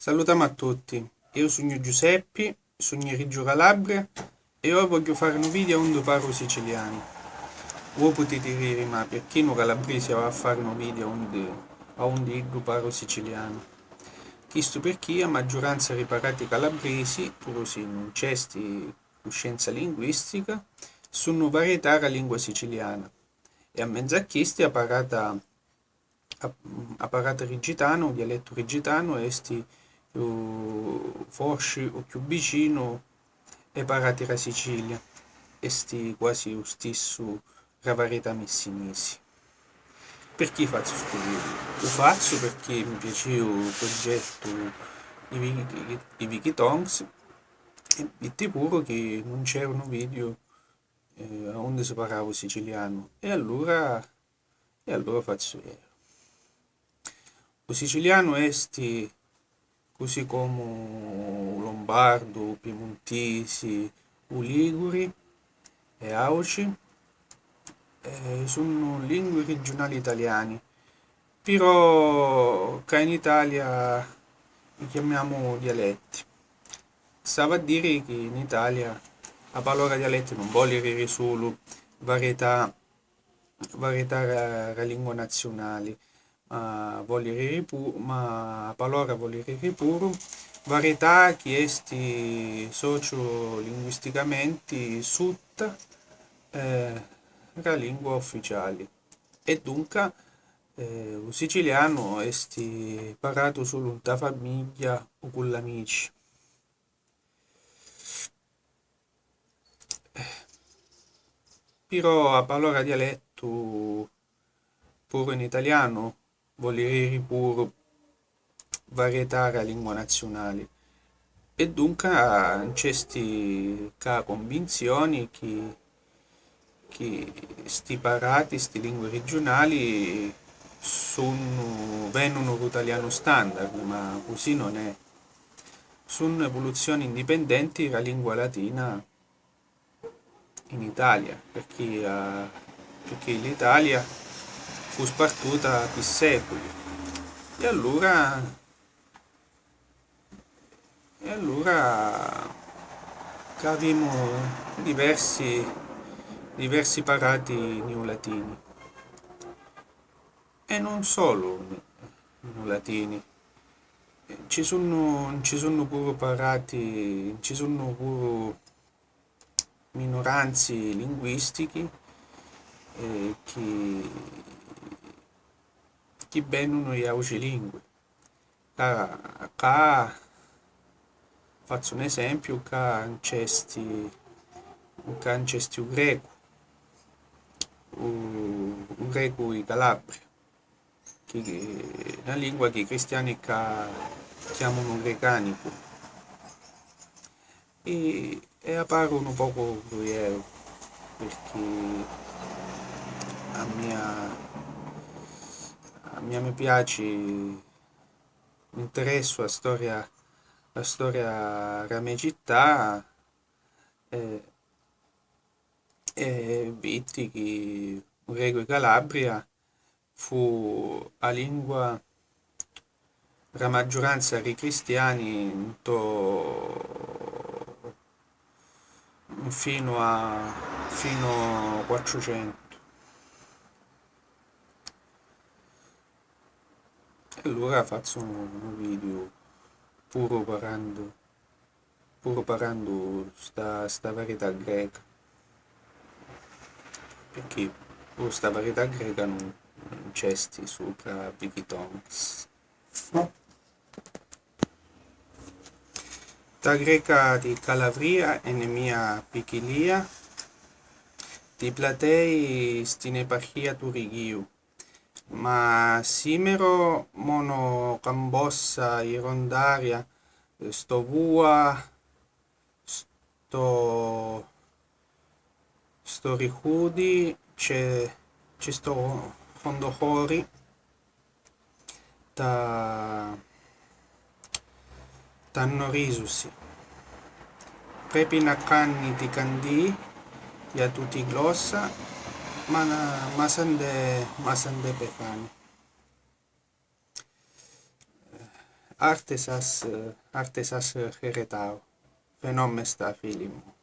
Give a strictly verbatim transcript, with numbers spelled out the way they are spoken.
Salutamu a tutti, eu sugnu Giuseppi, sugnu Riggio Calabria e ora vogghiu fari nu video aundi parru sicilianu. Vu putiti riri, ma pirchì nu calabrisi havi a fari nu video aundi, aundi iddu parru sicilianu? Chistu pirchì a maggiuranza ri parati calabrisi, puru si nun c'è sti cuscenza linguistica, sunnu varietà ra lingua siciliana e a menzu a chisti a parata a, a parata riggitana, u dialettu riggitanu, esti u, forsi u cchiù vicinu ê parati ra Sicilia, esti quasi u stissu ra varietà missinisi. Pirchì fazzu stu video? U fazzu pirchì mi piacìu u progettu i Wiki, i Wikitongues e vitti puru chi nun c'era nu video eh, aundi si parrava u sicilianu e allura, e allura fazzu eu. U sicilianu esti cusì comu u lombardu, u pimuntisi, u liguri e auci, eh, sunnu lingui riggiunali italiani, pirò ccà in Italia li chiamiamu dialetti. S'havi a diri chi in Italia a palora dialetti nun voli diri sulu varietà, varietà ra, ra lingua nazziunali, ma voli diri pu, ma a palora voli diri puru varietà chi esti sociolinguisticamenti sutta, eh, ra lingua ufficiali. E dunca, eh, u sicilianu esti parratu sulu nta famigghia o cu l'amici. Pirò a palora dialettu, puru in italianu, voli diri puru varietà ra lingua nazziunali. E dunca nc'esti ccà cunvinzioni chi, chi sti parrati, sti lingui riggiunali sunnu, vènunu ru talianu standard, ma cusì non è. Sunnu evuluzzioni indipendenti ra lingua latina in Italia, pirchì, eh, pirchì l'Italia fu spartuta pi sèculi. E allura, e allura ccà avimu diversi, diversi parrati niulatini. E non solo niulatini, ci sunnu, ci sunnu puru parrati, ci sunnu puru minuranzi linguistichi, eh, chi, chi vènunu di àutri lingui. Ca, ca, fazzu un esempiu, ca nc'esti, ca nc'esti u grecu, u, u grecu di Calabria, chi, na lingua chi i cristiani ccà chiamunu grecanicu. E, e a paru nu pocu cruielu, pirchì a mia, a mia mi piaci, mi interessu a storia, a storia ra me città, e, e vitti chi u grecu di Calabria fu a lingua ra maggiuranza ri cristiani nto finu a finu quattrucentu. E allura fazzu un video puru parrandu puru parrandu sta, sta varietà greca, pirchì puru sta varietà greca nun, nun c'esti supra Wikitongues. Ta greca ti Calavria e ne mia pichilia, ti platei stine parhia tu rigiu. Ma simero mono cambossa i rondaria, sto vua, sto, sto ricudi, c'è, c'è sto rondo cori, ta, Tannu risusi. Prepi na canni ti candì, ia tutti glossa, ma, ma sandè, ma sandè pecani. Artesas, Artesas Heretau, Fenomesta Filimu.